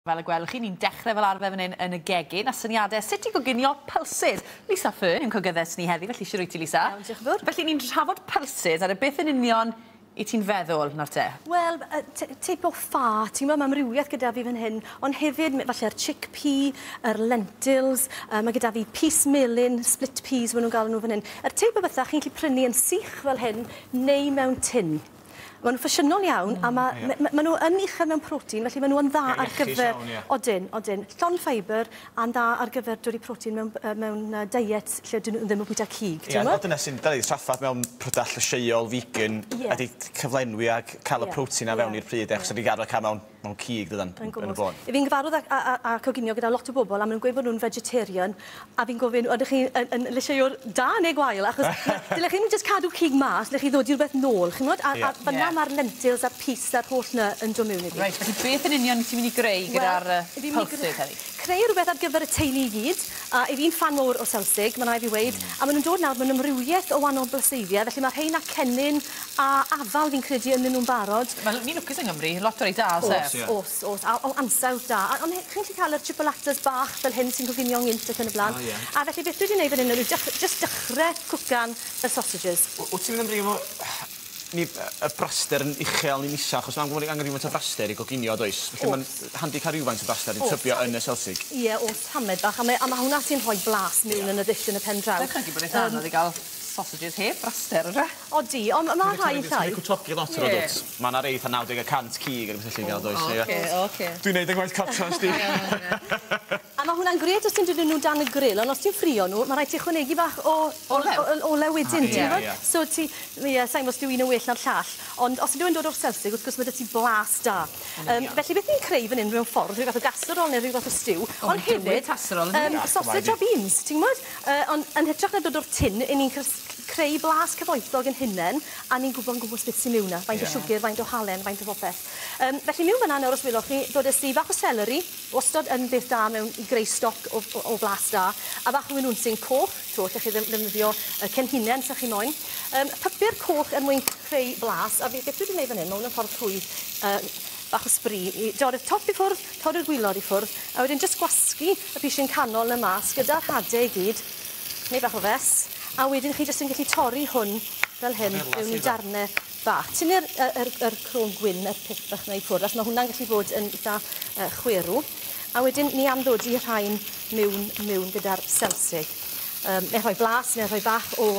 Fel y gwelwch chi, ni'n dechrau fel arfer fan hyn yn y gegin a syniadau sut i goginio pulses. Lisa Fearn yw'n cogyddes ni heddi, felly shwt wyt ti, Lisa? Iawn, diolch yn fawr. Felly ni'n trafod pulses ar y beth yn union i ti'n feddwl nawr te? Wel, teip o ffa, ti'n gwybod, mae amrywiaeth gyda fi fan hyn, ond hefyd falle'r chickpea, yr lentils, mae gyda fi pys melyn, split peas maen nhw'n galw nhw fan hyn. Yr teip o bethau chi'n gallu prynu yn sych fel hyn, neu mewn tin. Maen nhw'n ffasiynol iawn, a ma nhw yn uchel mewn protein, felly maen nhw yn dda ar gyfer... Iawn, ie. Odyn, odyn. Llond ffeibr, a'n dda ar gyfer dod i protein mewn diet lle dyn nhw ddim yn bwyta cig, ti'n gwybod? Ie, dyna sy'n dal i trafferth mewn prydau llysieuol, vegan, ydy cyflenwi ac cael y protein a fewn i'r pryd, achos ydy gadw cael mewn cig, dydan, yn y bôn. Fi'n gyfarwydd a coginio gyda lot o bobl, a maen nhw'n gweud bod nhw'n vegetarian, a fi'n gofyn, ydych chi yn lysieuwr da neu gwael, achos dylech chi'n jyst cadw cig mas, dylech chi ddod i rhywbeth nôl, chi'n gwybod? A fan'na mae'r lentils a'r pys a'r holl 'na yn dod mewn i fi. Reit, felly beth yn union ti'n mynd i greu gyda'r pulses heddi? Creu rhywbeth ar gyfer y teulu i gyd, a i fi'n ffan mawr o selsig, mae'n rhaid fi weud, a maen nhw'n dod nawr mewn amrywiaeth o wahanol blaseiddiau, felly mae rhein a cennin a afal fi'n credu ynddyn nhw'n barod. Wel, ni'n lwcus yng Nghymru, lot o rei da, oes e? Oes, oes, oes, a o ansawdd da. Ond chi'n gallu cael yr chipolatas bach fel hyn sy'n coginio'n gynt ac yn y blaen. A felly beth dwi wedi gwneud fan hyn yw jyst dechrau cwcan y sausages. Wyt ti'n mynd am brifo ni y braster yn uchel neu'n isel, achos mae'n gwybod angen rhywfaint o braster i goginio, does? Felly mae'n handi cael rhywfaint o braster i tybio yn y selsig. Ie, oes, tamed bach, a mae hwnna sy'n rhoi blas mewn yn y ddish yn y pen draw. Dwi'n credu bod eitha anodd i gael sausages heb braster, ynddo? Odi, ond mae rhai llai. Ti'n cwtogi lot o'r dwt. Mae yna rei eitha 90% cig yn y felly gael, does? Oce, oce. Dwi'n neud yng ngwaith cartra, sti. A mae hwnna'n gret os ti'n dod nhw dan y grill, ond os ti'n ffrio nhw, mae rhaid ti ychwanegu bach o olew wedyn, ti'n gwybod? So ti, ie, sa'n gwybod os dyw un yn well na'r llall, ond os ydw i'n dod o'r selsig, wrth gwrs mae 'da ti blas da. Felly beth ni'n creu fan hyn mewn ffordd, rhyw fath o casserole neu rhyw fath o stew, ond hefyd sausage a beans, ti'n gwybod? Ond yn hytrach na dod o'r tin, i ni'n creu blas cyfoethog yn hunain, a ni'n gwybod yn gwmws beth sy'n mewn 'na, faint o siwgr, faint o halen, faint o popeth. Felly mewn fan'na nawr os welwch chi, dodes i bach o celery, wastad yn beth da mewn i greu stoc o blas da, a bach o winwnsyn coch, to, lle chi ddefnyddio cenhinen sa chi moyn. Pupur coch er mwyn creu blas, a beth dwi wedi gwneud fan hyn, mae hwn yn ffordd rhwydd, bach o sbri, i dorri'r top i ffwrdd, torri'r gwilod i ffwrdd, a wedyn jyst gwasgu y pishyn canol y mas gyda'r hadau i gyd, neu bach o fes, a wedyn chi jyst yn gallu torri hwn fel hyn mewn i darnau bach. Tynnu'r crôn gwyn, yr pip bach 'na i ffwrdd, achos mae hwnna'n gallu bod yn eitha chwerw. A wedyn ni am ddod i rhain mewn gyda'r selsig. Neu rhoi blas, neu rhoi bach o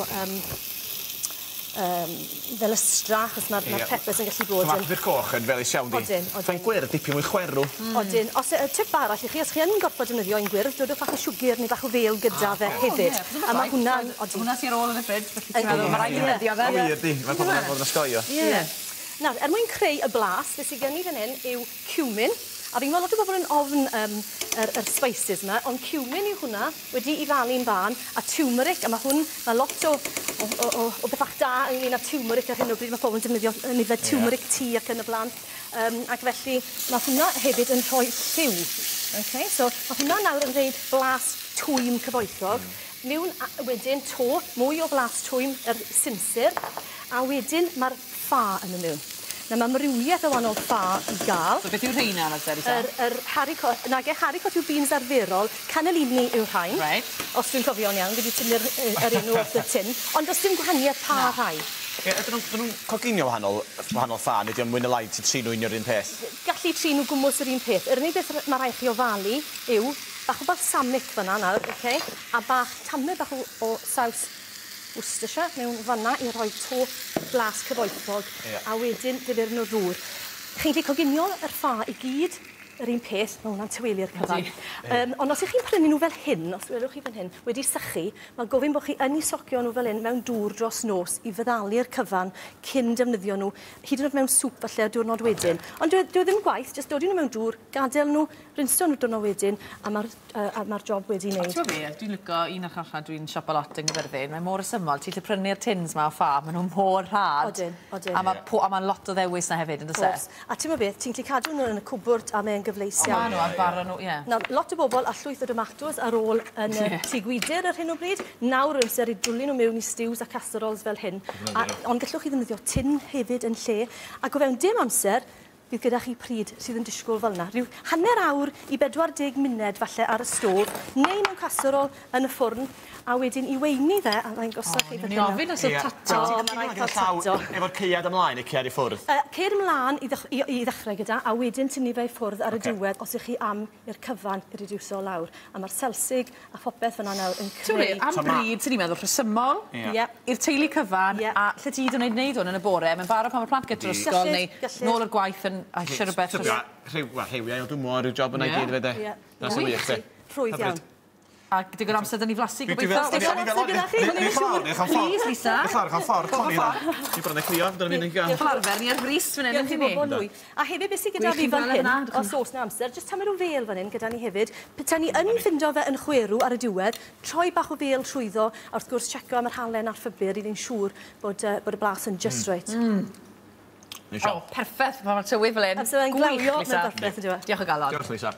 felystra, achos mae'r peppers yn gallu bod yn... Mae pupur coch yn felys iawn, di. Odyn, odyn. Mae'n gwyrdd dipyn mwy chwerw. Odyn. Os tip arall i chi, os chi yn gorfod defnyddio un gwyrdd, dodwch bach o siwgr neu bach o fêl gyda fe hefyd. A mae hwnna'n... Hwnna sy'n ar ôl yn y ffridge, felly ti'n meddwl, mae rhaid i ddefnyddio fe. O wir, di. Mae pobl yn fod yn osgoi o. Ie. Nawr, er mwyn creu y blas, beth sydd gen i fan hyn yw cumin. A fi'n meddwl lot o bobl yn ofn yr spices yma, ond cumin yw hwnna, wedi i falu'n fân, a turmeric, a mae hwn, mae lot o bethach da ynglyn â turmeric ar hyn o bryd, mae pobl yn defnyddio yn yfed turmeric tea ac yn y blaen. Ac felly mae hwnna hefyd yn rhoi lliw. Okay? So mae hwnna nawr yn rhaid blas twym cyfoethog. Mewn wedyn to, mwy o blas twym, yr sinsir, a wedyn mae'r ffa yn y mewn. Na, mae amrywiaeth o wahanol ffa i gael. So beth yw'r rheina, Lisa? Yr haricot, nage, haricot yw beans arferol, cannellini yw'r rhain. Right. Os dwi'n cofio'n iawn, fi wedi tynnu'r yr enw off y tin. Ond does dim gwahaniaeth pa rhai. Ie, ydyn nhw'n coginio wahanol ffa, neu 'di o'n mwy na lai ti'n trin nhw un o'r un peth? Gallu trin nhw gwmws yr un peth. Yr unig beth mae rhaid chi ofalu yw bach o balsamic fan'na nawr, okay? A bach, tamed bach o saws Worcestershire mewn fan'na i rhoi to blas cyfoethog, a wedyn difyrn o ddŵr. Chi'n gallu coginio yr ffa i gyd yr un peth, mae hwnna'n tawelu'r cyfan. Ond os ych chi'n prynu nhw fel hyn, os welwch chi fan hyn, wedi sychu, mae gofyn bod chi yn eu socio nhw fel hyn mewn dŵr dros nos i feddalu'r cyfan cyn defnyddio nhw, hyd yn oed mewn sŵp falle y diwrnod wedyn. Ond dyw e ddim gwaith, jyst dodi nhw mewn dŵr, gadael nhw, rinso nhw diwrnod wedyn, a mae'r job wedi wneud. Ti'n gwybod be, dwi'n licio un o'r allan, dwi'n siopa lot yng Nghaerfyrddin, mae mor resymol, ti'n gallu prynu'r tins ma o ffa, maen nhw mor rhad. Odyn, odyn. A mae lot o ddewis na hefyd, yn does e? Oes. A ti'n gwybod beth, ti'n gallu cadw nhw yn y cwbwrd a mae'n gyfleus iawn. Maen nhw ar barod nhw, ie. Nawr, lot o bobl a llwyth o tomatos ar ôl yn y tŷ gwydr ar hyn o bryd. Nawr yw'r amser i dwlu nhw mewn i stews a casseroles fel hyn. Ond gallwch chi ddefnyddio tin hefyd yn lle. Ac o fewn dim amser, Bydd gyda chi pryd sydd yn disgwyl fel yna. Rhyw hanner awr i 40 munud falle ar y stôf, neu mewn casserole yn y ffwrn, a wedyn i weini fe, a mae'n gosod chi fel hyn. Ofyn os oedd tato. O, mae'n rhaid cael tato. Efo'r caead ymlaen neu caead i ffwrdd? Caead ymlaen i ddechrau gyda, a wedyn tynnu fe i ffwrdd ar y diwedd os ych chi am i'r cyfan i reduso lawr. A mae'r selsig a phopeth fyna nawr yn creu... Am bryd, ti'n meddwl, rhesymol, i'r teulu cyfan, a lle ti hyd yn oed wneud hwn yn y bore, mae'n barod pan mae'r plant gyda'r ysgol, neu nôl o'r gwaith yn eisiau rhywbeth. Rhywiau o dwmor, rhyw job yna i gyd fe de. Na sy'n wych, de. Rhwydd iawn. A digon amser dyn ni flasu gobeithio. Digon amser gyda chi. Please, Lisa. Ni'n chwarae ffordd, Connie. Ni bron yn clio, dyna ni'n gael. Fel arfer, ni ar frys fan hyn, ydyn ni. A hefyd, beth sydd gyda fi fan hyn, os oes na amser, jyst tamed o fel fan hyn gyda ni hefyd. Petae ni yn ffindo fe yn chwerw ar y diwedd, troi bach o fel trwyddo, a wrth gwrs checo am yr halen a'r ffibr i ni'n siŵr bod y blas yn just right. O, perffaith, pan mae'r tywydd fel hyn. Amser mae'n glawio, mae'n berffaith, yndyw e? Diolch o galon. Diolch, Lisa.